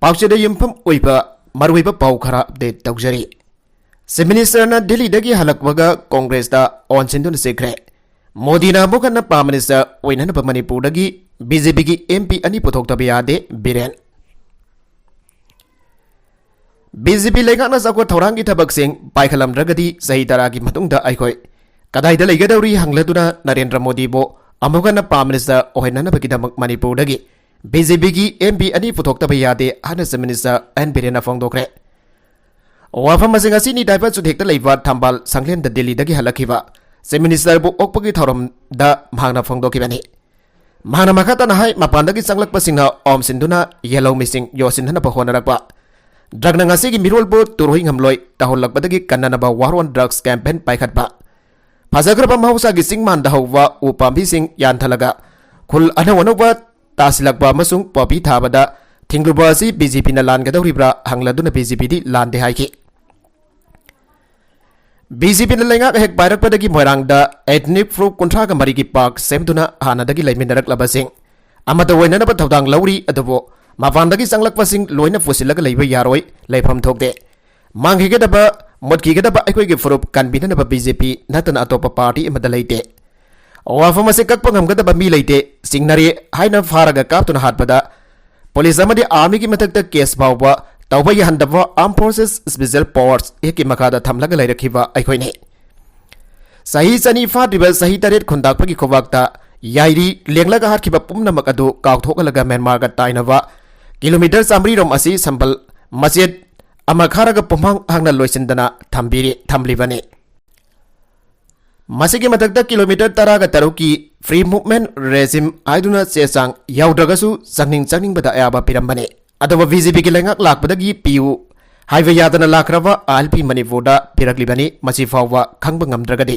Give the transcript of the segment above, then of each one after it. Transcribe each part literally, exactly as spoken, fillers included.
ꯄꯥꯎꯆꯦꯗ ꯌꯨꯝꯐꯝ ꯑꯣꯏꯕ ꯃꯔꯨꯑꯣꯏꯕ ꯄꯥꯎ ꯈꯔ ꯑꯞꯗꯦꯠ ꯇꯧꯖꯔꯤ꯫ ꯆꯤꯐ ꯃꯤꯅꯤꯁꯇꯔꯅ ꯗꯤꯜꯂꯤꯗꯒꯤ ꯍꯜꯂꯛꯄꯒ ꯀꯣꯡꯒ꯭ꯔꯦꯁꯇ ꯑꯣꯟꯁꯤꯟꯗꯨꯅ ꯆꯦꯟꯈ꯭ꯔꯦ꯫ ꯃꯣꯗꯤꯅ ꯑꯃꯨꯛ ꯍꯟꯅ ꯄ꯭ꯔꯥꯏꯝ ꯃꯤꯅꯤꯁꯇꯔ ꯑꯣꯏꯅꯅꯕ ꯃꯅꯤꯄꯨꯔꯗꯒꯤ ꯕꯤ ꯖꯦ ꯄꯤꯒꯤ ꯑꯦꯝ ꯄꯤ ꯑꯅꯤ ꯄꯨꯊꯣꯛꯇꯕ ꯌꯥꯗꯦ, ꯕꯤꯔꯦꯟ꯫ ꯕꯤ ꯖꯦ ꯄꯤ ꯂꯩꯉꯥꯛꯅ ꯆꯥꯎꯈꯠ ꯊꯧꯔꯥꯡꯒꯤ ꯊꯕꯛꯁꯤꯡ ꯄꯥꯏꯈꯠꯂꯝꯗ꯭ꯔꯒꯗꯤ ꯆꯍꯤ ꯇꯔꯥꯒꯤ ꯃꯇꯨꯡꯗ ꯑꯩꯈꯣꯏ ꯀꯗꯥꯏꯗ ꯂꯩꯒꯗꯧꯔꯤ ꯍꯪꯂꯗꯨꯅ ꯅꯔꯦꯟꯗ꯭ꯔ ꯃꯣꯗꯤꯕꯨ ꯑꯃꯨꯛ ꯍꯟꯅ ꯄ꯭ꯔꯥꯏꯝ ꯃꯤꯅꯤꯁꯇꯔ ꯑꯣꯏꯍꯟꯅꯅꯕꯒꯤꯗꯃꯛ ꯃꯅꯤꯄꯨꯔꯗꯒꯤ ꯕꯤ ꯖꯦ ꯄꯤꯒꯤ ꯑꯦꯝ ꯄꯤ ꯑꯅꯤ ꯄꯨꯊꯣꯛꯇꯕ ꯌꯥꯗꯦ ꯍꯥꯏꯅ ꯆꯤꯐ ꯃꯤꯅꯤꯁꯇꯔ ꯑꯦꯟ ꯕꯤꯔꯦꯟꯅ ꯐꯣꯡꯗꯣꯛꯈ꯭ꯔꯦ꯫ ꯋꯥꯐꯝ ꯑꯁꯤꯡ ꯑꯁꯤ ꯅꯤꯇꯥꯏꯐ ꯆꯨꯊꯦꯛꯇ ꯂꯩꯕ ꯊꯝꯕꯥꯜ ꯁꯪꯂꯦꯟꯗ ꯗꯤꯜꯂꯤꯗꯒꯤ ꯍꯜꯂꯛꯈꯤꯕ ꯆꯤꯐ ꯃꯤꯅꯤꯁꯇꯔꯕꯨ ꯑꯣꯛꯄꯒꯤ ꯊꯧꯔꯝꯗ ꯃꯍꯥꯛꯅ ꯐꯣꯡꯗꯣꯛꯈꯤꯕꯅꯤ꯫ ꯃꯍꯥꯛꯅ ꯃꯈꯥ ꯇꯥꯅ ꯍꯥꯏ, ꯃꯄꯥꯟꯗꯒꯤ ꯆꯪꯂꯛꯄꯁꯤꯡꯅ ꯑꯣꯝꯁꯤꯟꯗꯨꯅ ꯌꯦꯜꯍꯧꯃꯤꯁꯤꯡ ꯌꯣꯠꯁꯤꯟꯅꯅꯕ ꯍꯣꯠꯅꯔꯛꯄ, ꯗ꯭ꯔꯒꯅ ꯉꯁꯤꯒꯤ ꯃꯤꯔꯣꯜꯕꯨ ꯇꯨꯔꯣꯏ ꯉꯝꯂꯣꯏ ꯇꯧꯍꯜꯂꯛꯄꯗꯒꯤ ꯀꯟꯅꯅꯕ ꯋꯥꯔ ꯑꯣꯟ ꯗ꯭ꯔꯒꯁ ꯀꯦꯝꯄꯦꯟ ꯄꯥꯏꯈꯠꯄ, ꯐꯖꯈ꯭ꯔꯕ ꯃꯍꯧꯁꯥꯒꯤ ꯆꯤꯡ ꯃꯥꯟꯗ ꯍꯧꯕ ꯎ ꯄꯥꯝꯕꯤꯁꯤꯡ ꯌꯥꯟꯊꯠꯂꯒ ꯈꯨꯜ ꯑꯅꯧ ꯑꯅꯧꯕ ꯇꯥꯁꯤꯜꯂꯛꯄ ꯑꯃꯁꯨꯡ ꯄꯣꯄꯤ ꯊꯥꯕꯗ ꯊꯤꯡꯂꯨꯕ ꯑꯁꯤ ꯕꯤ ꯖꯦ ꯄꯤꯅ ꯂꯥꯟꯒꯗꯧꯔꯤꯕ꯭ꯔꯥ ꯍꯪꯂꯗꯨꯅ ꯕꯤ ꯖꯦ ꯄꯤꯗꯤ ꯂꯥꯟꯗꯦ ꯍꯥꯏꯈꯤ꯫ ꯕꯤ ꯖꯦ ꯄꯤꯅ ꯂꯩꯉꯥꯛ ꯍꯦꯛ ꯄꯥꯏꯔꯛꯄꯗꯒꯤ ꯃꯣꯏꯔꯥꯡꯗ ethnic group ꯀꯨꯟꯊ꯭ꯔꯥꯒ ꯃꯔꯤꯒꯤ park ꯁꯦꯝꯗꯨꯅ ꯍꯥꯟꯅꯗꯒꯤ ꯂꯩꯃꯤꯟꯅꯔꯛꯂꯕꯁꯤꯡ ꯑꯃꯠꯇ ꯑꯣꯏꯅꯅꯕ ꯊꯧꯗꯥꯡ ꯂꯧꯔꯤ꯫ ꯑꯗꯨꯕꯨ ꯃꯄꯥꯟꯗꯒꯤ ꯆꯪꯂꯛꯄꯁꯤꯡ ꯂꯣꯏꯅ ꯄꯨꯁꯤꯜꯂꯒ ꯂꯩꯕ ꯌꯥꯔꯣꯏ, ꯂꯩꯐꯝ ꯊꯣꯛꯇꯦ꯫ ꯃꯥꯡꯈꯤꯒꯗꯕ, ꯃꯨꯠꯈꯤꯒꯗꯕ ꯑꯩꯈꯣꯏꯒꯤ ꯐꯨꯔꯨꯞ ꯀꯟꯕꯤꯅꯅꯕ ꯕꯤ ꯖꯦ ꯄꯤ ꯅꯠꯇꯅ ꯑꯇꯣꯞꯄ party ꯑꯃꯠꯇ ꯂꯩꯇꯦ꯫ ꯋꯥꯐꯝ ꯑꯁꯤ ꯀꯛꯄ ꯉꯝꯒꯗꯕ ꯃꯤ ꯂꯩꯇꯦ꯫ ꯆꯤꯡꯅꯔꯦ ꯍꯥꯏꯅ ꯐꯥꯔꯒ ꯀꯥꯞꯇꯨꯅ ꯍꯥꯠꯄꯗ ꯄꯨꯂꯤꯁ ꯑꯃꯗꯤ ꯑꯥꯔꯃꯤꯒꯤ ꯃꯊꯛꯇ case ꯐꯥꯎꯕ ꯇꯧꯕ ꯌꯥꯍꯟꯗꯕ Armed Forces Special Force Act ꯀꯤ ꯃꯈꯥꯗ ꯊꯝꯂꯒ ꯂꯩꯔꯛꯈꯤꯕ ꯑꯩꯈꯣꯏꯅꯤ꯫ ꯆꯍꯤ ꯆꯅꯤ ꯐꯥꯗ꯭ꯔꯤꯕ ꯆꯍꯤ ꯇꯔꯦꯠ ꯈꯨꯟꯇꯥꯛꯄꯒꯤ ꯈꯨꯕꯥꯛꯇ ꯌꯥꯏꯔꯤ ꯂꯦꯡꯂꯒ ꯍꯥꯠꯈꯤꯕ ꯄꯨꯝꯅꯃꯛ ꯑꯗꯨ ꯀꯥꯎꯊꯣꯛꯍꯜꯂꯒ ꯃ꯭ꯌꯥꯟꯃꯥꯔꯒ ꯇꯥꯏꯅꯕ ꯀꯤꯂꯣꯃꯤꯇꯔ ꯆꯥꯃꯔꯤ ꯔꯣꯝ ꯑꯁꯤ ꯁꯝꯕꯜ ꯃꯆꯦꯠ ꯑꯃ ꯈꯥꯔꯒ ꯄꯨꯝꯍꯥꯡ ꯍꯥꯡꯅ ꯂꯣꯏꯁꯤꯟꯗꯅ ꯊꯝꯕꯤꯔꯤ, ꯊꯝꯂꯤꯕꯅꯤ꯫ ꯃꯁꯤꯒꯤ ꯃꯊꯛꯇ ꯀꯤꯂꯣꯃꯤꯇꯔ ꯇꯔꯥꯒ ꯇꯔꯨꯛꯀꯤ Free Movement Regime ꯍꯥꯏꯗꯨꯅ ꯆꯦ ꯆꯥꯡ ꯌꯥꯎꯗ꯭ꯔꯒꯁꯨ ꯆꯪꯅꯤꯡ ꯆꯪꯅꯤꯡꯕꯗ ꯑꯌꯥꯕ ꯄꯤꯔꯝꯕꯅꯤ꯫ ꯑꯗꯨꯕꯨ ꯕꯤ ꯖꯦ ꯄꯤꯒꯤ ꯂꯩꯉꯥꯛ ꯂꯥꯛꯄꯗꯒꯤ ꯄꯤꯌꯨ ꯍꯥꯏꯕ ꯌꯥꯗꯅ ꯂꯥꯛꯈ꯭ꯔꯕ ꯑꯥꯏ ꯑꯦꯜ ꯄꯤ ꯃꯅꯤꯄꯨꯔꯗ ꯄꯤꯔꯛꯂꯤꯕꯅꯤ꯫ ꯃꯁꯤ ꯐꯥꯎꯕ ꯈꯪꯕ ꯉꯝꯗ꯭ꯔꯒꯗꯤ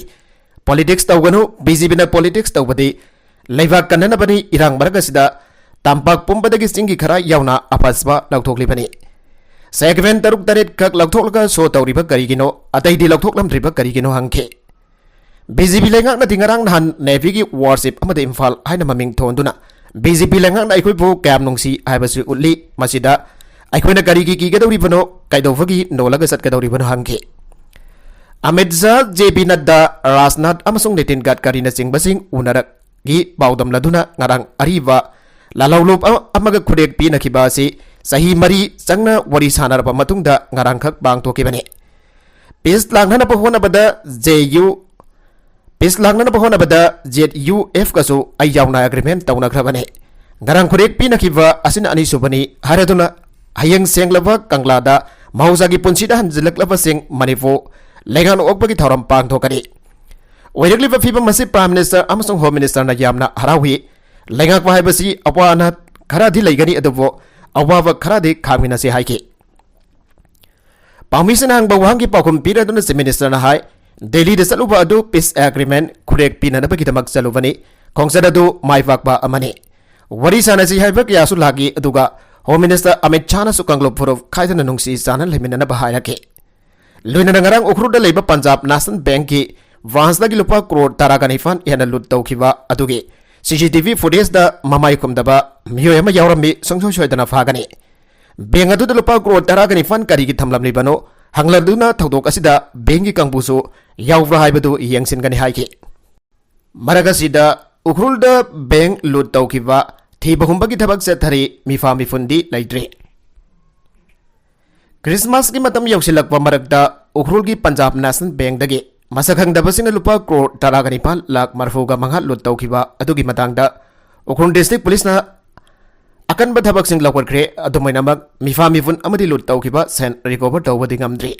politics ꯇꯧꯒꯅꯨ꯫ ꯕꯤ ꯖꯦ ꯄꯤꯅ politics ꯇꯧꯕꯗꯤ ꯂꯩꯕꯥꯛ ꯀꯟꯅꯅꯕꯅꯤ꯫ ꯏꯔꯥꯡ ꯃꯔꯛ ꯑꯁꯤꯗ ꯇꯝꯄꯥꯛ ꯄꯨꯝꯕꯗꯒꯤ ꯆꯤꯡꯒꯤ ꯈꯔ ꯌꯥꯎꯅ ꯑꯐꯕ ꯂꯧꯊꯣꯛꯂꯤꯕꯅꯤ꯫ Segment ꯇꯔꯨꯛ ꯇꯔꯦꯠ ꯈꯛ ꯂꯧꯊꯣꯛꯂꯒ show ꯇꯧꯔꯤꯕ ꯀꯔꯤꯒꯤꯅꯣ? ꯑꯇꯩꯗꯤ ꯂꯧꯊꯣꯛꯂꯝꯗ꯭ꯔꯤꯕ ꯀꯔꯤꯒꯤꯅꯣ ꯍꯪꯈꯤ꯫ ꯕꯤ ꯖꯦ ꯄꯤ ꯂꯩꯉꯥꯛꯅꯗꯤ ꯉꯔꯥꯡ ꯅꯍꯥꯟ Navy ꯒꯤ warship ꯑꯃꯗ ꯏꯝꯐꯥꯜ ꯍꯥꯏꯅ ꯃꯃꯤꯡ ꯊꯣꯟꯗꯨꯅ ꯕꯤ ꯖꯦ ꯄꯤ ꯂꯩꯉꯥꯛꯅ ꯑꯩꯈꯣꯏꯕꯨ ꯀꯌꯥꯝ ꯅꯨꯡꯁꯤ ꯍꯥꯏꯕꯁꯤ ꯎꯠꯂꯤ꯫ ꯃꯁꯤꯗ ꯑꯩꯈꯣꯏꯅ ꯀꯔꯤꯒꯤ ꯀꯤꯒꯗꯧꯔꯤꯕꯅꯣ, ꯀꯩꯗꯧꯕꯒꯤ ꯅꯣꯜꯂꯒ ꯆꯠꯀꯗꯧꯔꯤꯕꯅꯣ ꯍꯪꯈꯤ꯫ ꯑꯃꯤꯠ ꯁꯥꯍ, ꯖꯦ ꯄꯤ ꯅꯗ꯭ꯗꯥ, ꯔꯥꯖꯅꯥꯊ ꯑꯃꯁꯨꯡ ꯅꯤꯇꯤꯟ ꯒꯗꯀꯔꯤꯅꯆꯤꯡꯕꯁꯤꯡ ꯎꯅꯔꯛꯒꯤ ꯄꯥꯎꯗꯝꯅꯗꯨꯅ ꯉꯔꯥꯡ ꯑꯔꯤꯕ ꯂꯥꯜꯍꯧꯂꯨꯞ ꯑꯃ-, ꯑꯃꯒ ꯈꯨꯔꯦꯛ ꯄꯤꯅꯈꯤꯕ ꯑꯁꯤ ꯆꯍꯤ ꯃꯔꯤ ꯆꯪꯅ ꯋꯥꯔꯤ ꯁꯥꯟꯅꯔꯕ ꯃꯇꯨꯡꯗ ꯉꯔꯥꯡꯈꯛ ꯄꯥꯡꯊꯣꯛꯈꯤꯕꯅꯤ꯫ ꯄꯤꯁ ꯂꯥꯡꯅꯅꯕ ꯍꯣꯠꯅꯕꯗ ꯖꯦ ꯌꯨ, ꯄꯤꯁ ꯂꯥꯡꯅꯅꯕ ꯍꯣꯠꯅꯕꯗ ꯖꯦ ꯌꯨ ꯑꯦꯐꯀꯁꯨ ꯑꯩ ꯌꯥꯎꯅ ꯑꯦꯒ꯭ꯔꯤꯃꯦꯟ ꯇꯧꯅꯈ꯭ꯔꯕꯅꯤ꯫ ꯉꯔꯥꯡ ꯈꯨꯔꯦꯛ ꯄꯤꯅꯈꯤꯕ ꯑꯁꯤꯅ ꯑꯅꯤꯁꯨꯕꯅꯤ ꯍꯥꯏꯔꯗꯨꯅ ꯍꯌꯦꯡ ꯁꯦꯡꯂꯕ ꯀꯪꯂꯥꯗ ꯃꯍꯧꯁꯥꯒꯤ ꯄꯨꯟꯁꯤꯗ ꯍꯟꯖꯤꯜꯂꯛꯂꯕꯁꯤꯡ ꯃꯅꯤꯄꯨꯔ ꯂꯩꯉꯥꯛꯅ ꯑꯣꯛꯄꯒꯤ ꯊꯧꯔꯝ ꯄꯥꯡꯊꯣꯛꯀꯅꯤ꯫ ꯑꯣꯏꯔꯛꯂꯤꯕ ꯐꯤꯕꯝ ꯑꯁꯤ Prime Minister ꯑꯃꯁꯨꯡ Home Minister ꯅ ꯌꯥꯝꯅ ꯍꯔꯥꯎꯏ꯫ ꯂꯩꯉꯥꯛꯄ ꯍꯥꯏꯕꯁꯤ ꯑꯋꯥ ꯑꯅꯥ ꯈꯔꯗꯤ ꯂꯩꯒꯅꯤ, ꯑꯗꯨꯕꯨ ꯑꯋꯥꯕ ꯈꯔꯗꯤ ꯈꯥꯡꯃꯤꯟꯅꯁꯤ ꯍꯥꯏꯈꯤ꯫ ꯄꯥꯎꯃꯤꯁꯤꯡꯅ ꯍꯪꯕ ꯋꯥꯍꯪꯒꯤ ꯄꯥꯎꯈꯨꯝ ꯄꯤꯔꯗꯨꯅ Chief Minister ꯅ ꯍꯥꯏ, ꯗꯦꯜꯂꯤꯗ ꯆꯠꯂꯨꯕ ꯑꯗꯨ peace agreement ꯈꯨꯔꯦꯛ ꯄꯤꯅꯅꯕꯒꯤꯗꯃꯛ ꯆꯠꯂꯨꯕꯅꯤ꯫ ꯈꯣꯡꯆꯠ ꯑꯗꯨ ꯃꯥꯏ ꯄꯥꯛꯄ ꯑꯃꯅꯤ꯫ ꯋꯥꯔꯤ ꯁꯥꯟꯅꯁꯤ ꯍꯥꯏꯕ ꯀꯌꯥꯁꯨ ꯂꯥꯛꯏ, ꯑꯗꯨꯒ Home Minister ꯑꯃꯤꯠ ꯁꯥꯍꯅꯁꯨ ꯀꯥꯡꯂꯨꯞ ꯐꯨꯔꯨꯞ ꯈꯥꯏꯗꯅ ꯅꯨꯡꯁꯤ ꯆꯥꯟꯅ ꯂꯩꯃꯤꯟꯅꯅꯕ ꯍꯥꯏꯔꯛꯈꯤ꯫ ꯂꯣꯏꯅꯅ ꯉꯔꯥꯡ ꯎꯈ꯭ꯔꯨꯜꯗ ꯂꯩꯕ Punjab National Bank ꯀꯤ branch ꯇꯒꯤ ꯂꯨꯄꯥ ꯀ꯭ꯔꯣꯔ ꯇꯔꯥꯒ ꯅꯤꯄꯥꯟ ꯍꯦꯟꯅ ꯂꯨꯠ ꯇꯧꯈꯤꯕ ꯑꯗꯨꯒꯤ C C T V footage ꯇ ꯃꯃꯥꯏ ꯈꯨꯝꯗꯕ ꯃꯤꯑꯣꯏ ꯑꯃ ꯌꯥꯎꯔꯝꯃꯤ, ꯁꯨꯡꯁꯣꯏ ꯁꯣꯏꯗꯅ ꯐꯥꯒꯅꯤ꯫ Bank ꯑꯗꯨꯗ ꯂꯨꯄꯥ ꯀ꯭ꯔꯣꯔ ꯇꯔꯥꯒ ꯅꯤꯄꯥꯟ ꯀꯔꯤꯒꯤ ꯊꯝꯂꯝꯂꯤꯕꯅꯣ ꯍꯪꯂꯗꯨꯅ ꯊꯧꯗꯣꯛ ꯑꯁꯤꯗ bank ꯀꯤ ꯀꯥꯡꯕꯨꯁꯨ ꯌꯥꯎꯕ꯭ꯔꯥ ꯍꯥꯏꯕꯗꯨ ꯌꯦꯡꯁꯤꯟꯒꯅꯤ ꯍꯥꯏꯈꯤ꯫ ꯃꯔꯛ ꯑꯁꯤꯗ ꯎꯈ꯭ꯔꯨꯜꯗ bank ꯂꯨꯠ ꯇꯧꯈꯤꯕ ꯊꯤꯕ ꯍꯨꯝꯕꯒꯤ ꯊꯕꯛ ꯆꯠꯊꯔꯤ, ꯃꯤꯐꯥ ꯃꯤꯐꯨꯟꯗꯤ ꯂꯩꯇ꯭ꯔꯤ꯫ Christmas ꯀꯤ ꯃꯇꯝ ꯌꯧꯁꯤꯜꯂꯛꯄ ꯃꯔꯛꯇ ꯎꯈ꯭ꯔꯨꯜꯒꯤ Punjab National Bank ꯇꯒꯤ ꯃꯁꯛ ꯈꯪꯗꯕꯁꯤꯡꯅ ꯂꯨꯄꯥ ꯀ꯭ꯔꯣꯔ ꯇꯔꯥꯒ ꯅꯤꯄꯥꯟ ꯂꯥꯈ ꯃꯔꯐꯨꯒ ꯃꯉꯥ ꯂꯨꯠ ꯇꯧꯈꯤꯕ ꯑꯗꯨꯒꯤ ꯃꯇꯥꯡꯗ ꯎꯈ꯭ꯔꯨꯜ District Police ꯅ ꯑꯀꯟꯕ ꯊꯕꯛꯁꯤꯡ ꯂꯧꯈꯠꯈ꯭ꯔꯦ꯫ ꯑꯗꯨꯝ ꯑꯣꯏꯅꯃꯛ, ꯃꯤꯐꯥ ꯃꯤꯐꯨꯟ ꯑꯃꯗꯤ ꯂꯨꯠ ꯇꯧꯈꯤꯕ ꯁꯦꯟ recover ꯇꯧꯕꯗꯤ ꯉꯝꯗ꯭ꯔꯤ꯫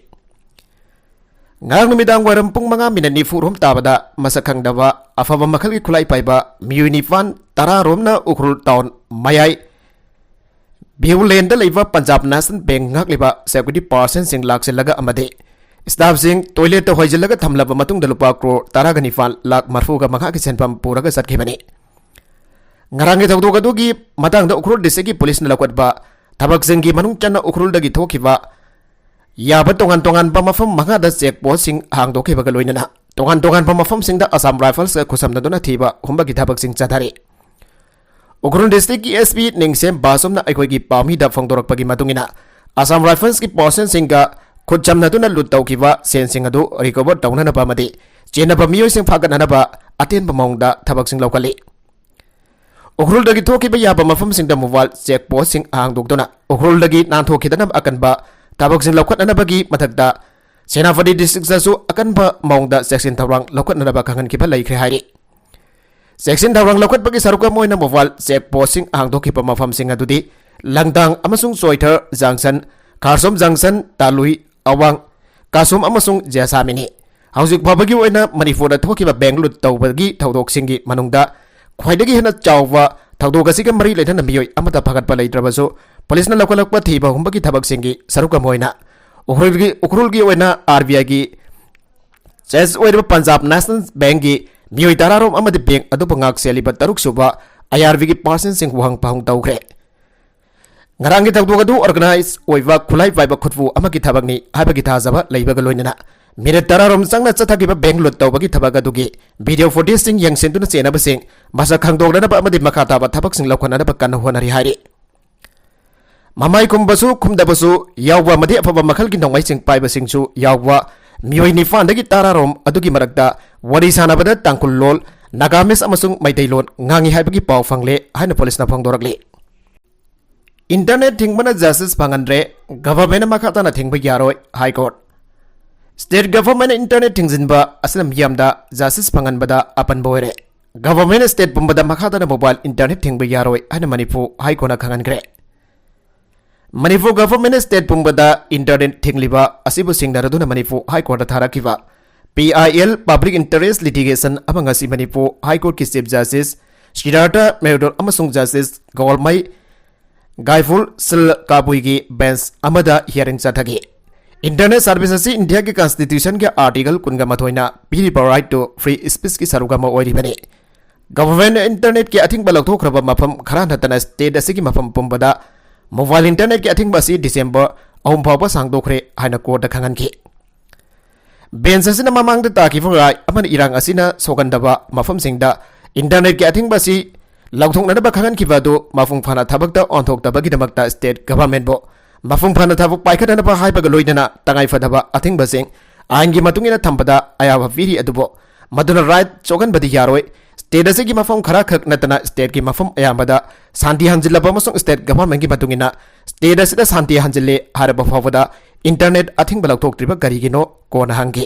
ꯉꯔꯥꯡ ꯅꯨꯃꯤꯗꯥꯡ ꯋꯥꯏꯔꯝ ꯄꯨꯡ ꯃꯉꯥ ꯃꯤꯅꯠ ꯅꯤꯐꯨ ꯔꯣꯝ ꯇꯥꯕꯗ ꯃꯁꯛ ꯈꯪꯗꯕ ꯑꯐꯕ ꯃꯈꯜꯒꯤ ꯈꯨꯠꯂꯥꯏ ꯄꯥꯏꯕ ꯃꯤꯑꯣꯏ ꯅꯤꯄꯥꯟ ꯇꯔꯥ ꯔꯣꯝꯅ ꯎꯈ꯭ꯔꯨꯜ town ꯃꯌꯥꯏ View Lane ꯗ ꯂꯩꯕ Punjab National Bank ꯉꯥꯛꯂꯤꯕ security personnel ꯁꯤꯡ ꯂꯥꯛꯁꯤꯜꯂꯒ ꯑꯃꯗꯤ staff ꯁꯤꯡ toilet ꯇ ꯍꯣꯏꯖꯤꯜꯂꯒ ꯊꯝꯂꯕ ꯃꯇꯨꯡꯗ ꯂꯨꯄꯥ ꯀ꯭ꯔꯣꯔ ꯇꯔꯥꯒ ꯅꯤꯄꯥꯟ ꯂꯥꯈ ꯃꯔꯐꯨꯒ ꯃꯉꯥꯒꯤ ꯁꯦꯟꯐꯝ ꯄꯨꯔꯒ ꯆꯠꯈꯤꯕꯅꯤ꯫ ꯉꯔꯥꯡꯒꯤ ꯊꯧꯗꯣꯛ ꯑꯗꯨꯒꯤ ꯃꯇꯥꯡꯗ ꯎꯈ꯭ꯔꯨꯜ district ꯀꯤ police ꯅ ꯂꯧꯈꯠꯄ ꯊꯕꯛꯁꯤꯡꯒꯤ ꯃꯅꯨꯡ ꯆꯟꯅ ꯎꯈ꯭ꯔꯨꯜꯗꯒꯤ ꯊꯣꯛꯈꯤꯕ ꯌꯥꯕ ꯇꯣꯉꯥꯟ ꯇꯣꯉꯥꯟꯕ ꯃꯐꯝ ꯃꯉꯥꯗ check post ꯁꯤꯡ ꯍꯥꯡꯗꯣꯛꯈꯤꯕꯒ ꯂꯣꯏꯅꯅ ꯇꯣꯉꯥꯟ ꯇꯣꯉꯥꯟꯕ ꯃꯐꯝꯁꯤꯡꯗ Assam Rifles ꯀ ꯈꯨꯠꯁꯝꯅꯗꯨꯅ ꯊꯤꯕ ꯍꯨꯝꯕꯒꯤ ꯊꯕꯛꯁꯤꯡ ꯆꯠꯊꯔꯤ꯫ ꯎꯈ꯭ꯔꯨꯜ ꯗꯤꯁꯇ꯭ꯔꯤꯛꯀꯤ ꯑꯦꯁ ꯄꯤ ꯅꯤꯡꯁꯦꯝ ꯕꯥꯁꯣꯝꯅ ꯑꯩꯈꯣꯏꯒꯤ ꯄꯥꯎꯃꯤꯗ ꯐꯣꯡꯗꯣꯔꯛꯄꯒꯤ ꯃꯇꯨꯡ ꯏꯟꯅ, ꯑꯁꯥꯝ ꯔꯥꯏꯐꯜꯁꯀꯤ ꯄꯥꯔꯁꯟꯁꯤꯡꯒ ꯈꯨꯠ ꯆꯝꯅꯗꯨꯅ ꯂꯨꯠ ꯇꯧꯈꯤꯕ ꯁꯦꯟꯁꯤꯡ ꯑꯗꯨ ꯔꯤꯀꯣꯚꯔ ꯇꯧꯅꯅꯕ ꯑꯃꯗꯤ ꯆꯦꯟꯅꯕ ꯃꯤꯑꯣꯏꯁꯤꯡ ꯐꯥꯒꯠꯅꯅꯕ ꯑꯇꯦꯟꯕ ꯃꯑꯣꯡꯗ ꯊꯕꯛꯁꯤꯡ ꯂꯧꯈꯠꯂꯤ꯫ ꯎꯈ꯭ꯔꯨꯜꯗꯒꯤ ꯊꯣꯛꯈꯤꯕ ꯌꯥꯕ ꯃꯐꯝꯁꯤꯡꯗ ꯃꯣꯕꯥꯏꯜ ꯆꯦꯛ ꯄꯣꯁꯁꯤꯡ ꯍꯥꯡꯗꯣꯛꯇꯨꯅ ꯎꯈ꯭ꯔꯨꯜꯗꯒꯤ ꯅꯥꯟꯊꯣꯛꯈꯤꯗꯅꯕ ꯑꯀꯟꯕ ꯊꯕꯛꯁꯤꯡ ꯂꯧꯈꯠꯅꯅꯕꯒꯤ ꯃꯊꯛꯇ, ꯁꯦꯅꯥꯄꯇꯤ ꯗꯤꯁꯇ꯭ꯔꯤꯛꯇꯁꯨ ꯑꯀꯟꯕ ꯃꯑꯣꯡꯗ ꯆꯦꯛꯁꯤꯟ ꯊꯧꯔꯥꯡ ꯂꯧꯈꯠꯅꯅꯕ ꯈꯪꯍꯟꯈꯤꯕ ꯂꯩꯈ꯭ꯔꯦ ꯍꯥꯏꯔꯤ꯫ ꯆꯦꯛꯁꯤꯟ ꯊꯧꯔꯥꯡ ꯂꯧꯈꯠꯄꯒꯤ ꯁꯔꯨꯛ ꯑꯃ ꯑꯣꯏꯅ ꯃꯣꯕꯥꯏꯜ ꯆꯦꯛ ꯄꯣꯁꯁꯤꯡ ꯍꯥꯡꯗꯣꯛꯈꯤꯕ ꯃꯐꯝꯁꯤꯡ ꯑꯗꯨꯗꯤ ꯂꯪꯗꯥꯡ ꯑꯃꯁꯨꯡ ꯆꯣꯏꯊꯔ ꯖꯪꯁꯟ, ꯈꯥꯔꯁꯣꯝ ꯖꯪꯁꯟ, ꯇꯥꯂꯨꯏ, ꯑꯋꯥꯡ ꯀꯥꯁꯣꯝ ꯑꯃꯁꯨꯡ ꯖꯦꯁꯥꯃꯤꯅꯤ꯫ ꯍꯧꯖꯤꯛ ꯐꯥꯎꯕꯒꯤ ꯑꯣꯏꯅ ꯃꯅꯤꯄꯨꯔꯗ ꯊꯣꯛꯈꯤꯕ ꯕꯦꯡꯛ ꯂꯨꯠ ꯇꯧꯕꯒꯤ ꯊꯧꯗꯣꯛꯁꯤꯡꯒꯤ ꯃꯅꯨꯡꯗ ꯈ꯭ꯋꯥꯏꯗꯒꯤ ꯍꯦꯟꯅ ꯆꯥꯎꯕ ꯊꯧꯗꯣꯛ ꯑꯁꯤꯒ ꯃꯔꯤ ꯂꯩꯅꯅ ꯃꯤꯑꯣꯏ ꯑꯃꯠꯇ ꯐꯥꯒꯠꯄ ꯂꯩꯇ꯭ꯔꯕꯁꯨ, ꯄꯨꯂꯤꯁꯅ ꯂꯧꯈꯠꯂꯛꯄ ꯊꯤꯕ ꯍꯨꯝꯕꯒꯤ ꯊꯕꯛꯁꯤꯡꯒꯤ ꯁꯔꯨꯛ ꯑꯃ ꯑꯣꯏꯅ ꯎꯈ꯭ꯔꯨꯜꯒꯤ, ꯎꯈ꯭ꯔꯨꯜꯒꯤ ꯑꯣꯏꯅ ꯑꯥꯔ ꯕꯤ ꯑꯥꯏꯒꯤ ꯆꯦꯁ ꯑꯣꯏꯔꯤꯕ ꯄꯟꯖꯥꯕ ꯅꯦꯁꯅꯦꯜ ꯕꯦꯡꯛꯒꯤ ꯃꯤꯑꯣꯏ ꯇꯔꯥꯔꯣꯝ ꯑꯃꯗꯤ ꯕꯦꯡꯛ ꯑꯗꯨꯕꯨ ꯉꯥꯛ ꯁꯦꯜꯂꯤꯕ ꯇꯔꯨꯛ ꯁꯨꯕ ꯑꯥꯏ ꯑꯥꯔ ꯕꯤꯒꯤ ꯄꯥꯔꯁꯟꯁꯤꯡ ꯋꯥꯍꯪ ꯄꯥꯎꯍꯪ ꯇꯧꯈ꯭ꯔꯦ꯫ ꯉꯔꯥꯡꯒꯤ ꯊꯧꯗꯣꯛ ꯑꯗꯨ ꯑꯣꯔꯒꯅꯥꯏꯖ ꯑꯣꯏꯕ ꯈꯨꯠꯂꯥꯏ ꯄꯥꯏꯕ ꯈꯨꯠꯄꯨ ꯑꯃꯒꯤ ꯊꯕꯛꯅꯤ ꯍꯥꯏꯕꯒꯤ ꯊꯥꯖꯕ ꯂꯩꯕꯒ ꯂꯣꯏꯅꯅ ꯃꯤꯅꯤꯠ ꯇꯔꯥꯔꯣꯝ ꯆꯪꯅ ꯆꯠꯊꯈꯤꯕ ꯕꯦꯡꯛ ꯂꯨꯠ ꯇꯧꯕꯒꯤ ꯊꯕꯛ ꯑꯗꯨꯒꯤ ꯚꯤꯗꯤꯑꯣ ꯐꯨꯇꯦꯖꯁꯤꯡ ꯌꯦꯡꯁꯤꯟꯗꯨꯅ ꯆꯦꯟꯅꯕꯁꯤꯡ ꯃꯁꯛ ꯈꯪꯗꯣꯛꯅꯅꯕ ꯑꯃꯗꯤ ꯃꯈꯥ ꯇꯥꯕ ꯊꯕꯛꯁꯤꯡ ꯂꯧꯈꯠꯅꯅꯕ ꯀꯟꯅ ꯍꯣꯠꯅꯔꯤ ꯍꯥꯏꯔꯤ꯫ ꯃꯃꯥꯏ ꯈꯨꯝꯕꯁꯨ ꯈꯨꯝꯗꯕꯁꯨ ꯌꯥꯎꯕ ꯑꯃꯗꯤ ꯑꯐꯕ ꯃꯈꯜꯒꯤ ꯅꯣꯡꯃꯩꯁꯤꯡ ꯄꯥꯏꯕꯁꯤꯡꯁꯨ ꯌꯥꯎꯕ ꯃꯤꯑꯣꯏ ꯅꯤꯄꯥꯟꯗꯒꯤ ꯇꯔꯥꯔꯣꯝ ꯑꯗꯨꯒꯤ ꯃꯔꯛꯇ ꯋꯥꯔꯤ ꯁꯥꯟꯅꯕꯗ ꯇꯥꯡꯈꯨꯜ ꯂꯣꯜ, ꯅꯥꯒꯥꯃꯤꯁ ꯑꯃꯁꯨꯡ ꯃꯩꯇꯩꯂꯣꯟ ꯉꯥꯡꯉꯤ ꯍꯥꯏꯕꯒꯤ ꯄꯥꯎ ꯐꯪꯂꯦ ꯍꯥꯏꯅ ꯄꯨꯂꯤꯁꯅ ꯐꯣꯡꯗꯣꯔꯛꯂꯤ꯫ ꯏꯟꯇꯔꯅꯦꯠ ꯊꯤꯡꯕꯅ ꯖꯁꯇꯤꯁ ꯐꯪꯍꯟꯗ꯭ꯔꯦ, ꯒꯚꯔꯟꯃꯦꯟꯠꯅ ꯃꯈꯥ ꯇꯥꯅ ꯊꯤꯡꯕ ꯌꯥꯔꯣꯏ, ꯍꯥꯏ ꯀꯣꯔꯠ꯫ ꯁ꯭ꯇꯦꯠ ꯒꯚꯔꯟꯃꯦꯟꯠꯅ ꯏꯟꯇꯔꯅꯦꯠ ꯊꯤꯡꯖꯤꯟꯕ ꯑꯁꯤꯅ ꯃꯤꯌꯥꯝꯗ ꯖꯁꯇꯤꯁ ꯐꯪꯍꯟꯕꯗ ꯑꯄꯟꯕ ꯑꯣꯏꯔꯦ꯫ ꯒꯚꯔꯟꯃꯦꯟꯠꯅ ꯁ꯭ꯇꯦꯠ ꯄꯨꯝꯕꯗ ꯃꯈꯥ ꯇꯥꯅ ꯃꯣꯕꯥꯏꯜ ꯏꯟꯇꯔꯅꯦꯠ ꯊꯤꯡꯕ ꯌꯥꯔꯣꯏ ꯍꯥꯏꯅ ꯃꯅꯤꯄꯨꯔ ꯍꯥꯏ ꯀꯣꯔꯠꯅ ꯈꯪꯍꯟꯈ꯭ꯔꯦ꯫ ꯃꯅꯤꯄꯨꯔ ꯒꯚꯔꯟꯃꯦꯟꯠꯅ ꯁ꯭ꯇꯦꯠ ꯄꯨꯝꯕꯗ ꯏꯟꯇꯔꯅꯦꯠ ꯊꯤꯡꯂꯤꯕ ꯑꯁꯤꯕꯨ ꯁꯤꯡꯅꯔꯗꯨꯅ ꯃꯅꯤꯄꯨꯔ ꯍꯥꯏ ꯀꯣꯔꯠꯇ ꯊꯥꯔꯛꯈꯤꯕ P I L public interest litigation ꯑꯃ ꯉꯁꯤ ꯃꯅꯤꯄꯨꯔ ꯍꯥꯏ ꯀꯣꯔꯠꯀꯤ ꯆꯤꯐ ꯖꯁꯇꯤꯁ ꯁꯤꯗꯥꯔꯊ ꯃꯦꯍꯇꯣꯜ ꯑꯃꯁꯨꯡ ꯖꯁꯇꯤꯁ ꯒꯣꯜꯃꯩ ꯒꯥꯏꯐꯨꯜ ꯁꯤꯜ ꯀꯥꯕꯨꯏꯒꯤ ꯕꯦꯟꯆ ꯑꯃꯗ ꯍꯤꯌꯥꯔꯤꯡ ꯆꯠꯊꯈꯤ꯫ ꯏꯟꯇꯔꯅꯦꯠ ꯁꯥꯔꯚꯤꯁ ꯑꯁꯤ ꯏꯟꯗꯤꯌꯥꯒꯤ ꯀꯟꯁꯇꯤꯇ꯭ꯌꯨꯁꯟꯒꯤ ꯑꯥꯔꯇꯤꯀꯜ ꯀꯨꯟꯒ ꯃꯥꯊꯣꯏꯅ ꯄꯤꯔꯤꯕ right to free speechꯀꯤ ꯁꯔꯨꯛ ꯑꯃ ꯑꯣꯏꯔꯤꯕꯅꯤ꯫ ꯒꯚꯔꯟꯃꯦꯟꯠꯅ ꯏꯟꯇꯔꯅꯦꯠꯀꯤ ꯑꯊꯤꯡꯕ ꯂꯧꯊꯣꯛꯈ꯭ꯔꯕ ꯃꯐꯝ ꯈꯔ ꯅꯠꯇꯅ ꯁ꯭ꯇꯦꯠ ꯑꯁꯤꯒꯤ ꯃꯐꯝ ꯄꯨꯝꯕꯗ ꯃꯣꯕꯥꯏꯜ ꯏꯟꯇꯔꯅꯦꯠꯀꯤ ꯑꯊꯤꯡꯕ ꯑꯁꯤ ꯗꯤꯁꯦꯝꯕꯔ ꯑꯍꯨꯝ ꯐꯥꯎꯕ ꯁꯥꯡꯗꯣꯛꯈ꯭ꯔꯦ ꯍꯥꯏꯅ ꯀꯣꯔꯠꯇ ꯈꯪꯍꯟꯈꯤ꯫ ꯕꯦꯟꯆ ꯑꯁꯤꯅ ꯃꯃꯥꯡꯗ ꯇꯥꯈꯤꯕ ꯔꯥꯏ ꯑꯃꯅ ꯏꯔꯥꯡ ꯑꯁꯤꯅ ꯁꯣꯛꯍꯟꯗꯕ ꯃꯐꯝꯁꯤꯡꯗ ꯏꯟꯇꯔꯅꯦꯠꯀꯤ ꯑꯊꯤꯡꯕ ꯑꯁꯤ ꯂꯧꯊꯣꯛꯅꯅꯕ ꯈꯪꯍꯟꯈꯤꯕ ꯑꯗꯨ ꯃꯄꯨꯡ ꯐꯥꯅ ꯊꯕꯛꯇ ꯑꯣꯟꯊꯣꯛꯇꯕꯒꯤꯗꯃꯛꯇ state governmentꯕꯨ ꯃꯄꯨꯡ ꯐꯥꯅ ꯊꯕꯛ ꯄꯥꯏꯈꯠꯅꯅꯕ ꯍꯥꯏꯕꯒ ꯂꯣꯏꯅꯅ ꯇꯉꯥꯏ ꯐꯗꯕ ꯑꯊꯤꯡꯕꯁꯤꯡ ꯑꯥꯏꯟꯒꯤ ꯃꯇꯨꯡ ꯏꯟꯅ ꯊꯝꯕꯗ ꯑꯌꯥꯕ ꯄꯤꯔꯤ꯫ ꯑꯗꯨꯕꯨ ꯃꯗꯨꯅ right ꯆꯣꯛꯍꯟꯕꯗꯤ ꯌꯥꯔꯣꯏ꯫ State ꯑꯁꯤꯒꯤ ꯃꯐꯝ ꯈꯔꯈꯛ ꯅꯠꯇꯅ stateꯀꯤ ꯃꯐꯝ ꯑꯌꯥꯝꯕꯗ ꯁꯥꯟꯇꯤ ꯍꯟꯖꯤꯜꯂꯕ ꯑꯃꯁꯨꯡ state governmentꯀꯤ ꯃꯇꯨꯡ ꯏꯟꯅ state ꯑꯁꯤꯗ ꯁꯥꯟꯇꯤ ꯍꯟꯖꯤꯜꯂꯦ ꯍꯥꯏꯔꯕ ꯐꯥꯎꯕꯗ internet ꯑꯊꯤꯡꯕ ꯂꯧꯊꯣꯛꯇ꯭ꯔꯤꯕ ꯀꯔꯤꯒꯤꯅꯣ? ꯀꯣꯟꯅ ꯍꯪꯒꯦ꯫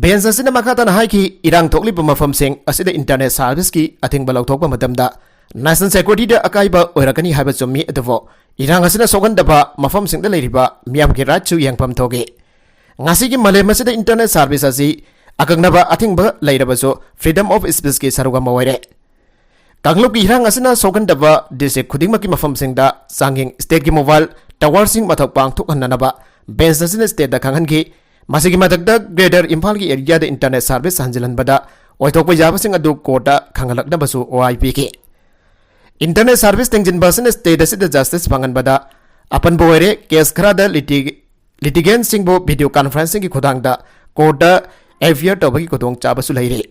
Bench ꯑꯁꯤꯅ ꯃꯈꯥ ꯇꯥꯅ ꯍꯥꯏꯈꯤ, ꯏꯔꯥꯡ ꯊꯣꯛꯂꯤꯕ ꯃꯐꯝꯁꯤꯡ ꯑꯁꯤꯗ internet serviceꯀꯤ ꯑꯊꯤꯡꯕ ꯂꯧꯊꯣꯛꯄ ꯃꯇꯝꯗ national securityꯗ ꯑꯀꯥꯏꯕ ꯑꯣꯏꯔꯛꯀꯅꯤ ꯍꯥꯏꯕ ꯆꯨꯝꯃꯤ꯫ ꯑꯗꯨꯕꯨ ꯏꯔꯥꯡ ꯑꯁꯤꯅ ꯁꯣꯛꯍꯟꯗꯕ ꯃꯐꯝꯁꯤꯡꯗ ꯂꯩꯔꯤꯕ ꯃꯤꯌꯥꯝꯒꯤ rightꯁꯨ ꯌꯦꯡꯐꯝ ꯊꯣꯛꯏ꯫ ꯉꯁꯤꯒꯤ ꯃꯥꯂꯦꯝ ꯑꯁꯤꯗ internet service ꯑꯁꯤ ꯑꯀꯛꯅꯕ ꯑꯊꯤꯡꯕ ꯂꯩꯔꯕꯁꯨ freedom of speechꯀꯤ ꯁꯔꯨꯛ ꯑꯃ ꯑꯣꯏꯔꯦ꯫ ꯀꯥꯡꯂꯨꯞꯀꯤ ꯏꯔꯥꯡ ꯑꯁꯤꯅ ꯁꯣꯛꯍꯟꯗꯕ district ꯈꯨꯗꯤꯡꯃꯛꯀꯤ ꯃꯐꯝꯁꯤꯡꯗ ꯆꯥꯡꯌꯦꯡ stateꯀꯤ mobile towerꯁꯤꯡ ꯃꯊꯧ ꯄꯥꯡꯊꯣꯛꯍꯟꯅꯅꯕ bench ꯑꯁꯤꯅ stateꯇ ꯈꯪꯍꯟꯈꯤ꯫ ꯃꯁꯤꯒꯤ ꯃꯊꯛꯇ Greater ꯏꯝꯐꯥꯜꯒꯤ areaꯗ internet service ꯍꯟꯖꯤꯜꯍꯟꯕꯗ ꯑꯣꯏꯊꯣꯛꯄ ꯌꯥꯕꯁꯤꯡ ꯑꯗꯨ courtꯇ ꯈꯪꯍꯜꯂꯛꯅꯕꯁꯨ ꯋꯥꯍꯩ ꯄꯤꯈꯤ꯫ Internet service ꯊꯤꯡꯖꯤꯟꯕ ꯑꯁꯤꯅ state ꯑꯁꯤꯗ justice ꯐꯪꯍꯟꯕꯗ ꯑꯄꯟꯕ ꯑꯣꯏꯔꯦ꯫ Case ꯈꯔꯗ litig- litigantꯁꯤꯡꯕꯨ video conferencingꯒꯤ ꯈꯨꯠꯊꯥꯡꯗ courtꯇ appear ꯇꯧꯕꯒꯤ ꯈꯨꯗꯣꯡꯆꯥꯕꯁꯨ ꯂꯩꯔꯤ꯫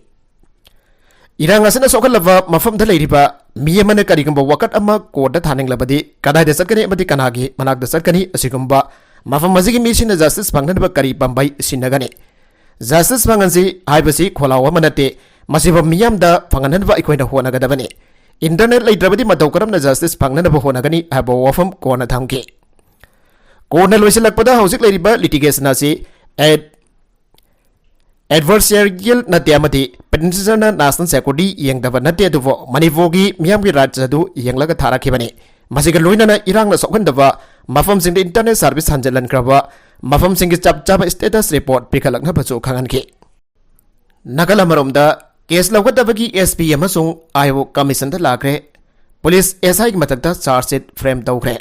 ꯏꯔꯥꯡ ꯑꯁꯤꯅ ꯁꯣꯛꯍꯜꯂꯕ ꯃꯐꯝꯗ ꯂꯩꯔꯤꯕ ꯃꯤ ꯑꯃꯅ ꯀꯔꯤꯒꯨꯝꯕ ꯋꯥꯀꯠ ꯑꯃ courtꯇ ꯊꯥꯅꯤꯡꯂꯕꯗꯤ ꯀꯗꯥꯏꯗ ꯆꯠꯀꯅꯤ ꯑꯃꯗꯤ ꯀꯅꯥꯒꯤ ꯃꯅꯥꯛꯇ ꯆꯠꯀꯅꯤ? ꯑꯁꯤꯒꯨꯝꯕ ꯃꯐꯝ ꯑꯁꯤꯒꯤ ꯃꯤꯁꯤꯡꯅ justice ꯐꯪꯅꯅꯕ ꯀꯔꯤ ꯄꯥꯝꯕꯩ ꯁꯤꯖꯤꯟꯅꯒꯅꯤ? Justice ꯐꯪꯍꯟꯁꯤ ꯍꯥꯏꯕꯁꯤ ꯈꯣꯜꯂꯥꯎ ꯑꯃ ꯅꯠꯇꯦ꯫ ꯃꯁꯤꯕꯨ ꯃꯤꯌꯥꯝꯗ ꯐꯪꯍꯟꯅꯕ ꯑꯩꯈꯣꯏꯅ ꯍꯣꯠꯅꯒꯗꯕꯅꯤ꯫ Internet ꯂꯩꯇ꯭ꯔꯕꯗꯤ ꯃꯇꯧ ꯀꯔꯝꯅ justice ꯐꯪꯅꯅꯕ ꯍꯣꯠꯅꯒꯅꯤ ꯍꯥꯏꯕ ꯋꯥꯐꯝ ꯀꯣꯟꯅ ꯊꯝꯈꯤ꯫ Courtꯅ ꯂꯣꯏꯁꯤꯜꯂꯛꯄꯗ ꯍꯧꯖꯤꯛ ꯂꯩꯔꯤꯕ litigation ꯑꯁꯤ ad- adversarial ꯅꯠꯇꯦ ꯑꯃꯗꯤ petitionerꯅ national security ꯌꯦꯡꯗꯕ ꯅꯠꯇꯦ, ꯑꯗꯨꯕꯨ ꯃꯅꯤꯄꯨꯔꯒꯤ ꯃꯤꯌꯥꯝꯒꯤ rights ꯑꯗꯨ ꯌꯦꯡꯂꯒ ꯊꯥꯔꯛꯈꯤꯕꯅꯤ꯫ ꯃꯁꯤꯒ ꯂꯣꯏꯅꯅ ꯏꯔꯥꯡꯅ ꯁꯣꯛꯍꯟꯗꯕ ꯃꯐꯝꯁꯤꯡꯗ internet service ꯍꯟꯖꯤꯜꯍꯟꯈ꯭ꯔꯕ ꯃꯐꯝꯁꯤꯡꯒꯤ ꯆꯞ ꯆꯥꯕ status report ꯄꯤꯈꯠꯂꯛꯅꯕꯁꯨ ꯈꯪꯍꯟꯈꯤ꯫ ꯅꯥꯀꯜ ꯑꯃꯔꯣꯝꯗ, case ꯂꯧꯒꯗꯕꯒꯤ S P ꯑꯃꯁꯨꯡ I O commissionꯗ ꯂꯥꯛꯈ꯭ꯔꯦ꯫ Police S Iꯒꯤ ꯃꯊꯛꯇ charge sheet frame ꯇꯧꯈ꯭ꯔꯦ꯫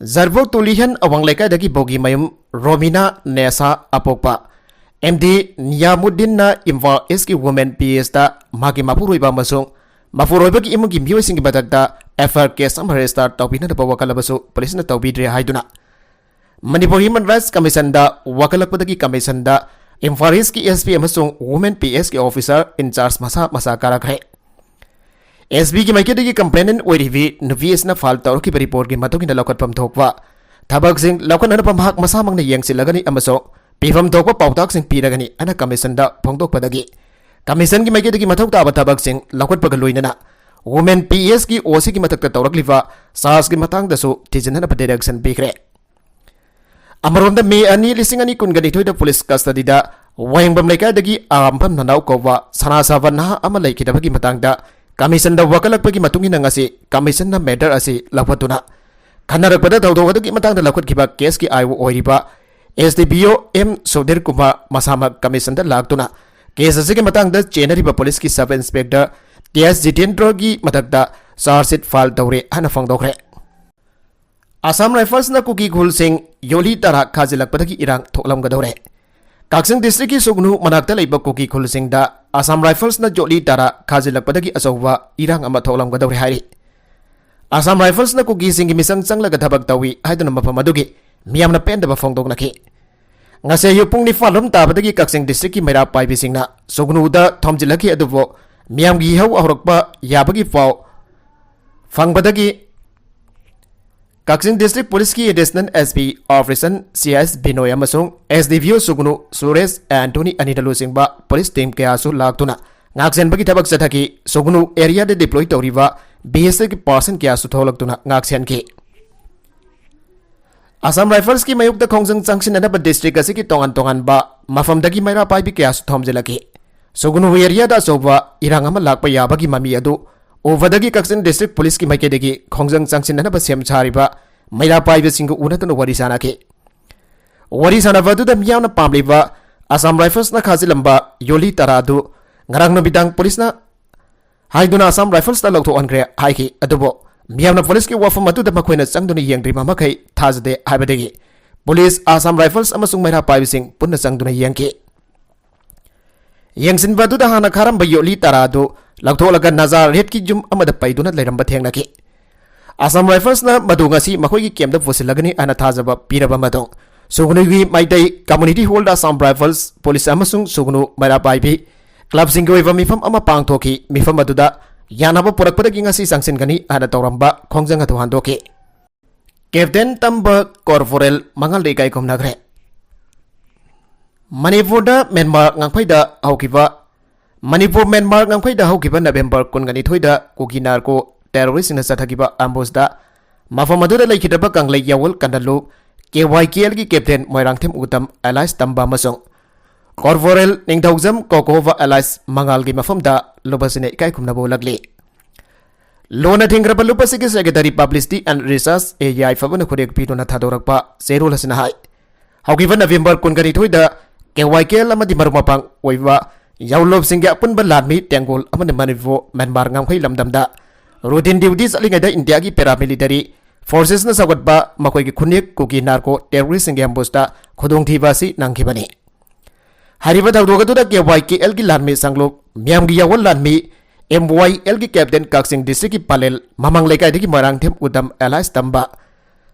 ꯖꯔꯕꯣ ꯇꯨꯂꯤꯍꯟ ꯑꯋꯥꯡ ꯂꯩꯀꯥꯏꯗꯒꯤ ꯕꯣꯒꯤ ꯃꯌꯨꯝ ꯔꯣꯃꯤꯅꯥ ꯅꯦꯁꯥ ꯑꯄꯣꯛꯄ M D ꯅꯤꯌꯥꯃꯨꯗꯤꯟꯅ Imphal Eastꯀꯤ Women P Sꯇ ꯃꯍꯥꯛꯀꯤ ꯃꯄꯨꯔꯣꯏꯕ ꯑꯃꯁꯨꯡ ꯃꯄꯨꯔꯣꯏꯕꯒꯤ ꯏꯃꯨꯡꯒꯤ ꯃꯤꯑꯣꯏꯁꯤꯡꯒꯤ ꯃꯊꯛꯇ F I R case ꯑꯃ register ꯇꯧꯕꯤꯅꯅꯕ ꯋꯥꯀꯜ ꯑꯃꯁꯨ policeꯅ ꯇꯧꯕꯤꯗ꯭ꯔꯦ ꯍꯥꯏꯗꯨꯅ Manipur Human Rights Commissionꯗ ꯋꯥꯀꯠꯂꯛꯄꯗꯒꯤ commissionꯗ Imphal Eastꯀꯤ S P ꯑꯃꯁꯨꯡ Women P Sꯀꯤ officer in charge ꯃꯁꯥ ꯃꯁꯥ ꯀꯥꯔꯛꯈ꯭ꯔꯦ꯫ ꯑꯦꯁ ꯕꯤꯒꯤ ꯃꯥꯏꯀꯩꯗꯒꯤ complainant ꯑꯣꯏꯔꯤꯕꯤ ꯅꯨꯄꯤ ꯑꯁꯤꯅ file ꯇꯧꯔꯛꯈꯤꯕ reportꯀꯤ ꯃꯇꯨꯡ ꯏꯟꯅ ꯂꯧꯈꯠꯐꯝ ꯊꯣꯛꯄ ꯊꯕꯛꯁꯤꯡ ꯂꯧꯈꯠꯅꯅꯕ ꯃꯍꯥꯛ ꯃꯁꯥꯃꯛꯅ ꯌꯦꯡꯁꯤꯜꯂꯒꯅꯤ ꯑꯃꯁꯨꯡ ꯄꯤꯐꯝ ꯊꯣꯛꯄ ꯄꯥꯎꯇꯥꯛꯁꯤꯡ ꯄꯤꯔꯒꯅꯤ ꯍꯥꯏꯅ commissionꯗ ꯐꯣꯡꯗꯣꯛꯄꯗꯒꯤ commissionꯒꯤ ꯃꯥꯏꯀꯩꯗꯒꯤ ꯃꯊꯧ ꯇꯥꯕ ꯊꯕꯛꯁꯤꯡ ꯂꯧꯈꯠꯄꯒ ꯂꯣꯏꯅꯅ women P S ꯀꯤ OCꯒꯤ ꯃꯊꯛꯇ ꯇꯧꯔꯛꯂꯤꯕ chargeꯀꯤ ꯃꯇꯥꯡꯗꯁꯨ ꯊꯤꯖꯤꯟꯅꯅꯕ direction ꯄꯤꯈ꯭ꯔꯦ꯫ ꯑꯃꯔꯣꯝꯗ, ꯃꯦ ꯑꯅꯤ, ꯂꯤꯁꯤꯡ ꯑꯅꯤ ꯀꯨꯟꯒ ꯅꯤꯊꯣꯏꯗ police custodyꯗ ꯋꯥꯍꯦꯡꯕꯝ ꯂꯩꯀꯥꯏꯗꯒꯤ ꯑꯔꯥꯝꯕꯝ ꯅꯅꯥꯎ ꯀꯧꯕ ꯁꯅꯥ ꯁꯥꯕ ꯅꯍꯥ ꯑꯃ ꯂꯩꯈꯤꯗꯕꯒꯤ ꯃꯇꯥꯡꯗ commissionꯗ ꯋꯥꯀꯠꯂꯛꯄꯒꯤ ꯃꯇꯨꯡ ꯏꯟꯅ ꯉꯁꯤ commissionꯅ matter ꯑꯁꯤ ꯂꯧꯈꯠꯇꯨꯅ ꯈꯟꯅꯔꯛꯄꯗ ꯊꯧꯗꯣꯛ ꯑꯗꯨꯒꯤ ꯃꯇꯥꯡꯗ ꯂꯧꯈꯠꯈꯤꯕ caseꯀꯤ I O ꯑꯣꯏꯔꯤꯕ S D P O M Sudhir Kumar ꯃꯁꯥꯃꯛ commissionꯗ ꯂꯥꯛꯇꯨꯅ case ꯑꯁꯤꯒꯤ ꯃꯇꯥꯡꯗ ꯆꯦꯟꯅꯔꯤꯕ policeꯀꯤ sub inspector T S ꯖꯤꯇꯦꯟꯗ꯭ꯔꯒꯤ ꯃꯊꯛꯇ charge sheet file ꯇꯧꯔꯦ ꯍꯥꯏꯅ ꯐꯣꯡꯗꯣꯛꯈ꯭ꯔꯦ꯫ Assam Riflesꯅ ꯀꯨꯀꯤ ꯈꯨꯜꯁꯤꯡ ꯌꯣꯠꯂꯤ ꯇꯔꯥ ꯈꯥꯖꯤꯜꯂꯛꯄꯗꯒꯤ ꯏꯔꯥꯡ ꯊꯣꯛꯂꯝꯒꯗꯧꯔꯦ꯫ ꯀꯛꯆꯤꯡ districtꯀꯤ ꯁꯨꯒꯅꯨ ꯃꯅꯥꯛꯇ ꯂꯩꯕ ꯀꯨꯀꯤ ꯈꯨꯜꯁꯤꯡꯗ Assam Riflesꯅ ꯌꯣꯠꯂꯤ ꯇꯔꯥ ꯈꯥꯖꯤꯜꯂꯛꯄꯗꯒꯤ ꯑꯆꯧꯕ ꯏꯔꯥꯡ ꯑꯃ ꯊꯣꯛꯂꯝꯒꯗꯧꯔꯦ ꯍꯥꯏꯔꯤ꯫ Assam Riflesꯅ ꯀꯨꯀꯤꯁꯤꯡꯒꯤ ꯃꯤꯆꯪ ꯆꯪꯂꯒ ꯊꯕꯛ ꯇꯧꯏ ꯍꯥꯏꯗꯨꯅ ꯃꯐꯝ ꯑꯗꯨꯒꯤ ꯃꯤꯌꯥꯝꯅ ꯄꯦꯟꯗꯕ ꯐꯣꯡꯗꯣꯛꯅꯈꯤ꯫ ꯉꯁꯤ ꯑꯌꯨꯛ ꯄꯨꯡ ꯅꯤꯄꯥꯟ ꯔꯣꯝ ꯇꯥꯕꯗꯒꯤ ꯀꯛꯆꯤꯡ districtꯀꯤ ꯃꯩꯔꯥ ꯄꯥꯏꯕꯤꯁꯤꯡꯅ ꯁꯨꯒꯅꯨꯗ ꯊꯣꯝꯖꯤꯜꯂꯛꯈꯤ, ꯑꯗꯨꯕꯨ ꯃꯤꯌꯥꯝꯒꯤ ꯏꯍꯧ ꯍꯧꯔꯛꯄ ꯌꯥꯕꯒꯤ ꯄꯥꯎ ꯐꯪꯕꯗꯒꯤ ꯀꯛꯆꯤꯡ district policeꯀꯤ additional S P operation C S ꯕꯤꯅꯣꯏ ꯑꯃꯁꯨꯡ S D P O Sugnu Suresh Anthony ꯑꯅꯤꯅ ꯂꯨꯆꯤꯡꯕ police team ꯀꯌꯥꯁꯨ ꯂꯥꯛꯇꯨꯅ ꯉꯥꯛꯁꯦꯟꯕꯒꯤ ꯊꯕꯛ ꯆꯠꯊꯈꯤ꯫ ꯁꯨꯒꯅꯨ areaꯗ deploy ꯇꯧꯔꯤꯕ B S Fꯀꯤ person ꯀꯌꯥꯁꯨ ꯊꯣꯛꯂꯛꯇꯨꯅ ꯉꯥꯛꯁꯦꯟꯈꯤ꯫ Assam Riflesꯀꯤ ꯃꯥꯌꯣꯛꯇ ꯈꯣꯡꯖꯪ ꯆꯪꯁꯤꯟꯅꯅꯕ district ꯑꯁꯤꯒꯤ ꯇꯣꯉꯥꯟ ꯇꯣꯉꯥꯟꯕ ꯃꯐꯝꯗꯒꯤ ꯃꯩꯔꯥ ꯄꯥꯏꯕꯤ ꯀꯌꯥꯁꯨ ꯊꯣꯝꯖꯤꯜꯂꯛꯈꯤ꯫ ꯁꯨꯒꯅꯨ areaꯗ ꯑꯆꯧꯕ ꯏꯔꯥꯡ ꯑꯃ ꯂꯥꯛꯄ ꯌꯥꯕꯒꯤ ꯃꯃꯤ ꯑꯗꯨ ꯎꯕꯗꯒꯤ ꯀꯛꯆꯤꯡ district policeꯀꯤ ꯃꯥꯏꯀꯩꯗꯒꯤ ꯈꯣꯡꯖꯪ ꯆꯪꯁꯤꯟꯅꯅꯕ ꯁꯦꯝ ꯁꯥꯔꯤꯕ ꯃꯩꯔꯥ ꯄꯥꯏꯕꯁꯤꯡꯒ ꯎꯅꯗꯨꯅ ꯋꯥꯔꯤ ꯁꯥꯅꯈꯤ꯫ ꯋꯥꯔꯤ ꯁꯥꯅꯕ ꯑꯗꯨꯗ ꯃꯤꯌꯥꯝꯅ ꯄꯥꯝꯂꯤꯕ Assam Riflesꯅ ꯈꯥꯖꯤꯜꯂꯝꯕ ꯌꯣꯠꯂꯤ ꯇꯔꯥ ꯑꯗꯨ ꯉꯔꯥꯡ ꯅꯨꯃꯤꯗꯥꯡ policeꯅ ꯍꯥꯏꯗꯨꯅ Assam Riflesꯇ ꯂꯧꯊꯣꯛꯍꯟꯈ꯭ꯔꯦ ꯍꯥꯏꯈꯤ꯫ ꯑꯗꯨꯕꯨ ꯃꯤꯌꯥꯝꯅ policeꯀꯤ ꯋꯥꯐꯝ ꯑꯗꯨꯗ ꯃꯈꯣꯏꯅ ꯆꯪꯗꯨꯅ ꯌꯦꯡꯗ꯭ꯔꯤꯕ ꯃꯈꯩ ꯊꯥꯖꯗꯦ ꯍꯥꯏꯕꯗꯒꯤ police, Assam Rifles ꯑꯃꯁꯨꯡ ꯃꯩꯔꯥ ꯄꯥꯏꯕꯁꯤꯡ ꯄꯨꯟꯅ ꯆꯪꯗꯨꯅ ꯌꯦꯡꯈꯤ꯫ ꯌꯦꯡꯁꯤꯟꯕ ꯑꯗꯨꯗ ꯍꯥꯟꯅ ꯈꯥꯔꯝꯕ ꯌꯣꯠꯂꯤ ꯇꯔꯥ ꯑꯗꯨ ꯂꯧꯊꯣꯛꯂꯒ ꯅꯖꯥ ꯔꯦꯠꯀꯤ ꯌꯨꯝ ꯑꯃꯗ ꯄꯩꯗꯨꯅ ꯂꯩꯔꯝꯕ ꯊꯦꯡꯅꯈꯤ꯫ Assam Riflesꯅ ꯃꯗꯨ ꯉꯁꯤ ꯃꯈꯣꯏꯒꯤ campꯇ ꯄꯨꯁꯤꯜꯂꯒꯅꯤ ꯍꯥꯏꯅ ꯊꯥꯖꯕ ꯄꯤꯔꯕ ꯃꯇꯨꯡ, ꯁꯨꯒꯅꯨꯒꯤ Meitei community hallꯗ Assam Rifles, police ꯑꯃꯁꯨꯡ ꯁꯨꯒꯅꯨ ꯃꯩꯔꯥ ꯄꯥꯏꯕꯤ clubꯁꯤꯡꯒꯤ ꯑꯣꯏꯕ ꯃꯤꯐꯝ ꯑꯃ ꯄꯥꯡꯊꯣꯛꯈꯤ꯫ ꯃꯤꯐꯝ ꯑꯗꯨꯗ ꯌꯥꯅꯕ ꯄꯨꯔꯛꯄꯗꯒꯤ ꯉꯁꯤ ꯆꯪꯁꯤꯟꯒꯅꯤ ꯍꯥꯏꯅ ꯇꯧꯔꯝꯕ ꯈꯣꯡꯖꯪ ꯑꯗꯨ ꯍꯟꯗꯣꯛꯈꯤ꯫ ꯀꯦꯞꯇꯦꯟ ꯇꯝꯕ ꯀꯣꯔꯐꯣꯔꯦꯜ ꯃꯉꯥꯜꯗ ꯏꯀꯥꯏ ꯈꯨꯝꯅꯈ꯭ꯔꯦ꯫ ꯃꯅꯤꯄꯨꯔꯗ ꯃ꯭ꯌꯥꯟꯃꯥꯔ ꯉꯝꯈꯩꯗ ꯍꯧꯈꯤꯕ, ꯃꯅꯤꯄꯨꯔ ꯃ꯭ꯌꯥꯟꯃꯥꯔ ꯉꯝꯈꯩꯗ ꯍꯧꯈꯤꯕ ꯅꯕꯦꯝꯕꯔ ꯀꯨꯟꯒ ꯅꯤꯊꯣꯏꯗ ꯀꯨꯀꯤ ꯅꯥꯔꯀꯣ ꯇꯦꯔꯣꯔꯤꯁ꯭ꯠꯁꯤꯡꯅ ꯆꯠꯊꯈꯤꯕ ꯑꯦꯝꯕꯨꯁꯇ ꯃꯐꯝ ꯑꯗꯨꯗ ꯂꯩꯈꯤꯗ꯭ꯔꯕ ꯀꯪꯂꯩ ꯌꯥꯋꯜ ꯀꯟꯗꯂꯨ ꯀꯦ ꯋꯥꯏ ꯀꯦ ꯑꯦꯜꯒꯤ ꯀꯦꯞꯇꯦꯟ ꯃꯣꯏꯔꯥꯡꯊꯦꯝ ꯎꯇꯝ ꯑꯦꯂꯥꯏꯁ ꯇꯝꯕ ꯑꯃꯁꯨꯡ ꯀꯣꯔꯐꯣꯔꯦꯜ ꯅꯤꯡꯊꯧꯖꯝ ꯀꯣꯀꯣꯕ ꯑꯦꯂꯥꯏꯁ ꯃꯉꯥꯜꯒꯤ ꯃꯐꯝꯗ ꯂꯨꯕꯁꯤꯡꯅ ꯏꯀꯥꯏ ꯈꯨꯝꯅꯕ ꯎꯠꯂꯛꯂꯤ꯫ ꯂꯣꯟꯅ ꯊꯤꯡꯈ꯭ꯔꯕ ꯂꯨꯞ ꯑꯁꯤꯒꯤ Secretary Publicity and Research ꯑꯦ ꯌꯥꯏꯐꯕꯅ ꯈꯨꯔꯦꯛ ꯄꯤꯗꯨꯅ ꯊꯥꯗꯣꯔꯛꯄ ꯆꯦꯔꯣꯜ ꯑꯁꯤꯅ ꯍꯥꯏ, ꯍꯧꯈꯤꯕ ꯅꯕꯦꯝꯕꯔ ꯀꯨꯟꯒ ꯅꯤꯊꯣꯏꯗ ꯀꯦ ꯋꯥꯏ ꯀꯦ ꯑꯦꯜ ꯑꯃꯗꯤ ꯃꯔꯨꯞ ꯃꯄꯥꯡ ꯑꯣꯏꯕ ꯌꯥꯎꯂꯣꯞꯁꯤꯡꯒꯤ ꯑꯄꯨꯟꯕ ꯂꯥꯟꯃꯤ ꯇꯦꯡꯒꯣꯜ ꯑꯃꯅ ꯃꯅꯤꯄꯨꯔ ꯃ꯭ꯌꯥꯟꯃꯥꯔ ꯉꯝꯈꯩ ꯂꯝꯗꯝꯗ routine duty ꯆꯠꯂꯤꯉꯩꯗ ꯏꯟꯗꯤꯌꯥꯒꯤ paramilitary forces ꯅ ꯁꯧꯒꯠꯄ ꯃꯈꯣꯏꯒꯤ ꯈꯨꯟꯅꯦꯛ ꯀꯨꯀꯤ ꯅꯥꯔꯀꯣ ꯇꯦꯔꯣꯔꯤꯁ꯭ꯠꯁꯤꯡꯒꯤ ꯑꯦꯝꯕꯨꯁꯇ ꯈꯨꯗꯣꯡꯊꯤꯕ ꯑꯁꯤ ꯅꯪꯈꯤꯕꯅꯤ꯫ ꯍꯥꯏꯔꯤꯕ ꯊꯧꯗꯣꯛ ꯑꯗꯨꯗ ꯀꯦ ꯋꯥꯏ ꯀꯦ ꯑꯦꯜꯒꯤ ꯂꯥꯟꯃꯤ ꯁꯪꯂꯨꯞ ꯃꯤꯌꯥꯝꯒꯤ ꯌꯥꯋꯜ ꯂꯥꯟꯃꯤ ꯑꯦꯝ ꯋꯥꯏ ꯑꯦꯜꯒꯤ ꯀꯦꯞꯇꯦꯟ ꯀꯛꯆꯤꯡ ꯗꯤꯁꯇ꯭ꯔꯤꯛꯀꯤ ꯄꯂꯦꯜ ꯃꯃꯥꯡ ꯂꯩꯀꯥꯏꯗꯒꯤ ꯃꯣꯏꯔꯥꯡꯊꯦꯝ ꯎꯗꯝ ꯑꯦꯂꯥꯏꯁ ꯇꯝꯕ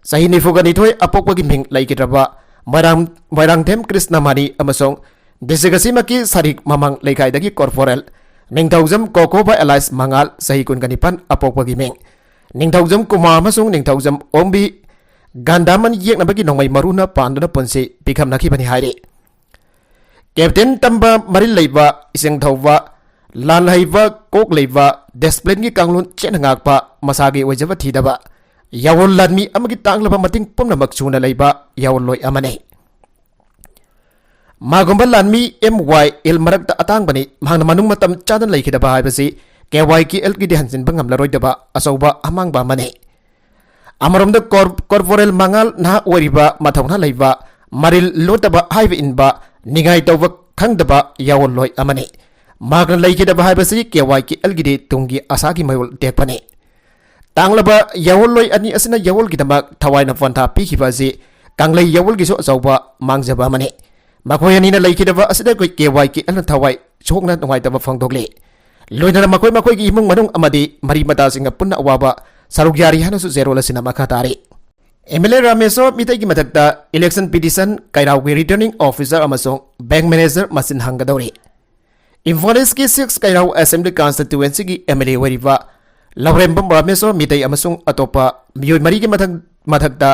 ꯆꯍꯤ ꯅꯤꯐꯨꯒ ꯅꯤꯊꯣꯏ ꯑꯄꯣꯛꯄꯒꯤ ꯃꯤꯡ ꯂꯩꯈꯤꯗ꯭ꯔꯕ ꯃꯣꯏꯔꯥꯡ, ꯃꯣꯏꯔꯥꯡꯊꯦꯝ ꯀ꯭ꯔꯤꯁꯅꯃꯥꯅꯤ ꯑꯃꯁꯨꯡ ꯗꯤꯁꯇ꯭ꯔꯤꯛ ꯑꯁꯤꯃꯛꯀꯤ ꯁꯔꯤꯛ ꯃꯃꯥꯡ ꯂꯩꯀꯥꯏꯗꯒꯤ ꯀꯣꯔꯐꯣꯔꯦꯜ ꯅꯤꯡꯊꯧꯖꯝ ꯀꯣꯀꯣꯕ ꯑꯦꯂꯥꯏꯁ ꯃꯉꯥꯜ ꯆꯍꯤ ꯀꯨꯟꯒ ꯅꯤꯄꯥꯟ ꯑꯄꯣꯛꯄꯒꯤ ꯃꯤꯡ ꯅꯤꯡꯊꯧꯖꯝ ꯀꯨꯃꯥꯔ ꯑꯃꯁꯨꯡ ꯅꯤꯡꯊꯧꯖꯝ ꯑꯣꯝꯕꯤ ꯒꯥꯟꯗꯥꯃꯟ ꯌꯦꯛꯅꯕꯒꯤ ꯅꯣꯡꯃꯩ ꯃꯔꯨꯅ ꯄꯥꯟꯗꯨꯅ ꯄꯨꯟꯁꯤ ꯄꯤꯈꯝꯅꯈꯤꯕꯅꯤ ꯍꯥꯏꯔꯤ꯫ ꯀꯦꯞꯇꯦꯟ ꯇꯝꯕ ꯃꯔꯤꯜ ꯂꯩꯕ, ꯏꯆꯪ ꯊꯧꯕ, ꯂꯥꯜ ꯍꯩꯕ, ꯀꯣꯛ ꯂꯩꯕ, discipline ꯒꯤ ꯀꯥꯡꯂꯣꯟ ꯆꯦꯠꯅ ꯉꯥꯛꯄ, ꯃꯁꯥꯒꯤ ꯑꯣꯏꯖꯕ ꯊꯤꯗꯕ, ꯌꯥꯋꯣꯜ ꯂꯥꯟꯃꯤ ꯑꯃꯒꯤ ꯇꯥꯡꯂꯕ ꯃꯇꯤꯡ ꯄꯨꯝꯅꯃꯛ ꯁꯨꯅ ꯂꯩꯕ ꯌꯥꯋꯣꯜꯂꯣꯏ ꯑꯃꯅꯤ꯫ ꯃꯥꯒꯨꯝꯕ ꯂꯥꯟꯃꯤ ꯑꯦꯝ ꯋꯥꯏ ꯑꯦꯜ ꯃꯔꯛꯇ ꯑꯇꯥꯡꯕꯅꯤ꯫ ꯃꯍꯥꯛꯅ ꯃꯅꯨꯡ ꯃꯇꯝ ꯆꯥꯗꯅ ꯂꯩꯈꯤꯗꯕ ꯍꯥꯏꯕꯁꯤ ꯀꯦ ꯋꯥꯏ ꯀꯦ ꯑꯦꯜꯒꯤꯗꯤ ꯍꯟꯖꯤꯟꯕ ꯉꯝꯂꯔꯣꯏꯗꯕ ꯑꯆꯧꯕ ꯑꯃꯥꯡꯕ ꯑꯃꯅꯤ꯫ ꯑꯃꯔꯣꯝꯗ ꯀꯣꯔ-, ꯀꯣꯔꯄꯣꯔꯦꯜ ꯃꯉꯥꯜ ꯅꯍꯥ ꯑꯣꯏꯔꯤꯕ, ꯃꯊꯧꯅꯥ ꯂꯩꯕ, ꯃꯔꯤꯜ ꯂꯣꯠꯇꯕ, ꯍꯥꯏꯕ ꯏꯟꯕ, ꯅꯤꯡꯉꯥꯏ ꯇꯧꯕ ꯈꯪꯗꯕ ꯌꯥꯋꯣꯜꯂꯣꯏ ꯑꯃꯅꯤ꯫ ꯃꯍꯥꯛꯅ ꯂꯩꯈꯤꯗꯕ ꯍꯥꯏꯕꯁꯤ ꯀꯦ ꯋꯥꯏ ꯀꯦ ꯑꯦꯜꯒꯤꯗꯤ ꯇꯨꯡꯒꯤ ꯑꯁꯥꯒꯤ ꯃꯌꯣꯜ ꯇꯦꯛꯄꯅꯤ꯫ ꯇꯥꯡꯂꯕ ꯌꯥꯋꯣꯜꯂꯣꯏ ꯑꯅꯤ ꯑꯁꯤꯅ ꯌꯥꯋꯣꯜꯒꯤꯗꯃꯛ ꯊꯋꯥꯏꯅ ꯄꯣꯟꯊꯥ ꯄꯤꯈꯤꯕ ꯑꯁꯤ ꯀꯪꯂꯩ ꯌꯥꯋꯣꯜꯒꯤꯁꯨ ꯑꯆꯧꯕ ꯃꯥꯡꯖꯕ ꯑꯃꯅꯤ꯫ ꯃꯈꯣꯏ ꯑꯅꯤꯅ ꯂꯩꯈꯤꯗꯕ ꯑꯁꯤꯗ ꯑꯩꯈꯣꯏ ꯀꯦ ꯋꯥꯏ ꯀꯦ ꯑꯦꯜꯅ ꯊꯋꯥꯏ ꯁꯣꯛꯅ ꯅꯨꯡꯉꯥꯏꯇꯕ ꯐꯣꯡꯗꯣꯛꯂꯤ꯫ ꯂꯣꯏꯅꯅ ꯃꯈꯣꯏ ꯃꯈꯣꯏꯒꯤ ꯏꯃꯨꯡ ꯃꯅꯨꯡ ꯑꯃꯗꯤ ꯃꯔꯤ ꯃꯇꯥꯁꯤꯡꯒ ꯄꯨꯟꯅ ꯑꯋꯥꯕ ꯁꯔꯨꯛ ꯌꯥꯔꯤ ꯍꯥꯏꯅꯁꯨ ꯆꯦꯔꯣꯜ ꯑꯁꯤꯅ ꯃꯈꯥ ꯇꯥꯔꯤ꯫ ꯑꯦꯝ ꯑꯦꯜ ꯑꯦ ꯔꯥꯃꯦꯁꯣꯔ ꯃꯤꯇꯩꯒꯤ ꯃꯊꯛꯇ election petition, ꯀꯩꯔꯥꯎꯒꯤ returning officer ꯑꯃꯁꯨꯡ bank manager ꯃꯁꯤꯟ ꯍꯪꯒꯗꯧꯔꯤ꯫ ꯏꯝꯐꯥꯜ ꯏꯁꯀꯤ ꯁꯤꯛꯁ ꯀꯩꯔꯥꯎ ꯑꯦꯁꯦꯝꯕ꯭ꯂꯤ ꯀꯟꯁꯇꯤꯇ꯭ꯋꯦꯟꯁꯤꯒꯤ ꯑꯦꯝ ꯑꯦꯜ ꯑꯦ ꯑꯣꯏꯔꯤꯕ ꯂꯧꯔꯦꯝꯕꯝ ꯔꯥꯃꯦꯁꯣꯔ ꯃꯤꯇꯩ ꯑꯃꯁꯨꯡ ꯑꯇꯣꯞꯄ ꯃꯤꯑꯣꯏ ꯃꯔꯤꯒꯤ ꯃꯊꯛ ꯃꯊꯛꯇ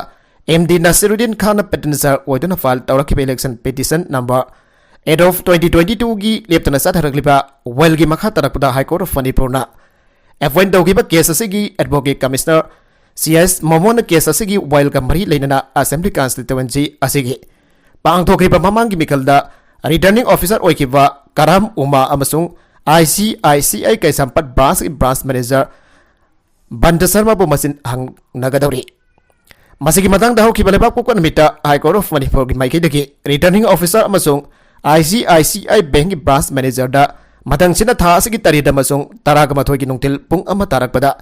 ꯑꯦꯝ ꯗꯤ ꯅꯁꯤꯔꯨꯗꯤꯟ ꯈꯥꯟꯅ ꯄꯦꯇꯤꯁꯅꯔ ꯑꯣꯏꯗꯨꯅ ꯐꯥꯏꯜ ꯇꯧꯔꯛꯈꯤꯕ election petition number eight of twenty twenty ꯇꯨꯒꯤ ꯂꯦꯞꯇꯅ ꯆꯠꯊꯔꯛꯂꯤꯕ ꯋꯥꯏꯜꯒꯤ ꯃꯈꯥ ꯇꯥꯔꯛꯄꯗ ꯍꯥꯏ ꯀꯣꯔꯠ ꯑꯣꯐ ꯃꯅꯤꯄꯨꯔꯅ ꯑꯦꯄꯣꯏꯟꯠ ꯇꯧꯈꯤꯕ ꯀꯦꯁ ꯑꯁꯤꯒꯤ advocate commissioner C S ꯃꯣꯃꯣꯟꯅ case ꯑꯁꯤꯒꯤ ꯋꯥꯏꯜꯒ ꯃꯔꯤ ꯂꯩꯅꯅ ꯑꯁꯦꯝꯕ꯭ꯂꯤ ꯀꯟꯁꯇꯤꯇ꯭ꯋꯦꯟꯁꯤ ꯑꯁꯤꯒꯤ ꯄꯥꯡꯊꯣꯛꯈ꯭ꯔꯤꯕ ꯃꯃꯥꯡꯒꯤ ꯃꯤꯈꯜꯗ ꯔꯤꯇꯔꯅꯤꯡ ꯑꯣꯐꯤꯁꯥꯔ ꯑꯣꯏꯈꯤꯕ ꯀꯔꯥꯝ ꯎꯃꯥ ꯑꯃꯁꯨꯡ I C I C I Keishampat ꯕ꯭ꯔꯥꯟꯁꯀꯤ branch manager ꯕꯟꯇ ꯁꯔꯃꯕꯨ ꯃꯁꯤꯟ ꯍꯪꯅꯒꯗꯧꯔꯤ꯫ ꯃꯁꯤꯒꯤ ꯃꯇꯥꯡꯗ ꯍꯧꯈꯤꯕ ꯂꯩꯕꯥꯛ ꯄꯣꯛꯄ ꯅꯨꯃꯤꯠꯇ ꯍꯥꯏ ꯀꯣꯔꯠ ꯑꯣꯐ ꯃꯅꯤꯄꯨꯔꯒꯤ ꯃꯥꯏꯀꯩꯗꯒꯤ ꯔꯤꯇꯔꯅꯤꯡ ꯑꯣꯐꯤꯁꯥꯔ ꯑꯃꯁꯨꯡ I C I C I ꯕꯦꯡꯛꯀꯤ ꯕ꯭ꯔꯥꯟꯁ ꯃꯦꯅꯦꯖꯔꯗ ꯃꯊꯪꯁꯤꯅ ꯊꯥ ꯑꯁꯤꯒꯤ ꯇꯔꯦꯠ ꯑꯃꯁꯨꯡ ꯇꯔꯥꯒ ꯃꯥꯊꯣꯏꯒꯤ ꯅꯨꯡꯊꯤꯜ ꯄꯨꯡ ꯑꯃ ꯇꯥꯔꯛꯄꯗ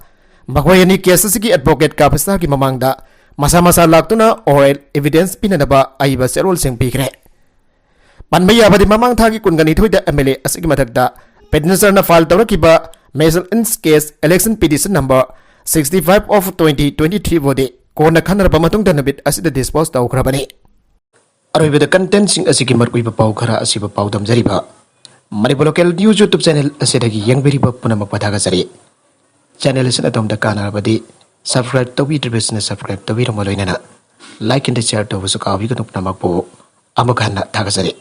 ꯃꯈꯣꯏ ꯑꯅꯤ ꯀꯦꯁ ꯑꯁꯤꯒꯤ ꯑꯦꯗꯚꯣꯀꯦꯠ ꯀꯃꯤꯁꯅꯔꯒꯤ ꯃꯃꯥꯡꯗ ꯃꯁꯥ ꯃꯁꯥ ꯂꯥꯛꯇꯨꯅ ꯑꯣꯔꯦꯜ ꯏꯚꯤꯗꯦꯟꯁ ꯄꯤꯅꯅꯕ ꯑꯏꯕ ꯆꯦꯔꯣꯜꯁꯤꯡ ꯄꯤꯈ꯭ꯔꯦ꯫ ꯄꯟꯕ ꯌꯥꯕꯗꯤ, ꯃꯃꯥꯡ ꯊꯥꯒꯤ ꯀꯨꯟꯒ ꯅꯤꯊꯣꯏꯗ ꯑꯦꯝ ꯑꯦꯜ ꯑꯦ ꯑꯁꯤꯒꯤ ꯃꯊꯛꯇ ꯄꯦꯇꯤꯁꯅꯔꯅ ꯐꯥꯏꯜ ꯇꯧꯔꯛꯈꯤꯕ miscellaneous case election petition number sixty five of twenty twenty three ꯕꯨꯗꯤ ꯀꯣꯟꯅ ꯈꯟꯅꯔꯕ ꯃꯇꯨꯡꯗ ꯅꯨꯃꯤꯠ ꯑꯁꯤꯗ ꯗꯤꯁꯄꯣꯖ ꯇꯧꯈ꯭ꯔꯕꯅꯤ꯫ ꯑꯔꯣꯏꯕꯗ ꯀꯟꯇꯦꯟꯁꯤꯡ ꯑꯁꯤꯒꯤ ꯃꯔꯨꯑꯣꯏꯕ ꯄꯥꯎ ꯈꯔ ꯑꯁꯤꯕꯨ ꯄꯥꯎꯗꯝꯖꯔꯤꯕ Manipur local news YouTube channel ꯑꯁꯤꯗꯒꯤ ꯌꯦꯡꯕꯤꯔꯤꯕ ꯄꯨꯝꯅꯃꯛꯄꯨ ꯊꯥꯒꯠꯆꯔꯤ꯫ ꯆꯦꯅꯦꯜ ꯑꯁꯤꯅ ꯑꯗꯣꯝꯗ ꯀꯥꯟꯅꯔꯕꯗꯤ ꯁꯕꯁꯀ꯭ꯔꯥꯏꯕ ꯇꯧꯕꯤꯗ꯭ꯔꯤꯕꯁꯤꯡꯅ ꯁꯕꯁꯀ꯭ꯔꯥꯏꯕ ꯇꯧꯕꯤꯔꯝꯕ ꯂꯣꯏꯅꯅ ꯂꯥꯏꯛ ꯑꯦꯟ ꯁꯤꯌꯥꯔ ꯇꯧꯕꯁꯨ ꯀꯥꯎꯕꯤꯒꯅꯨ꯫ ꯄꯨꯝꯅꯃꯛꯄꯨ ꯑꯃꯨꯛ ꯍꯟꯅ ꯊꯥꯒꯠꯆꯔꯤ꯫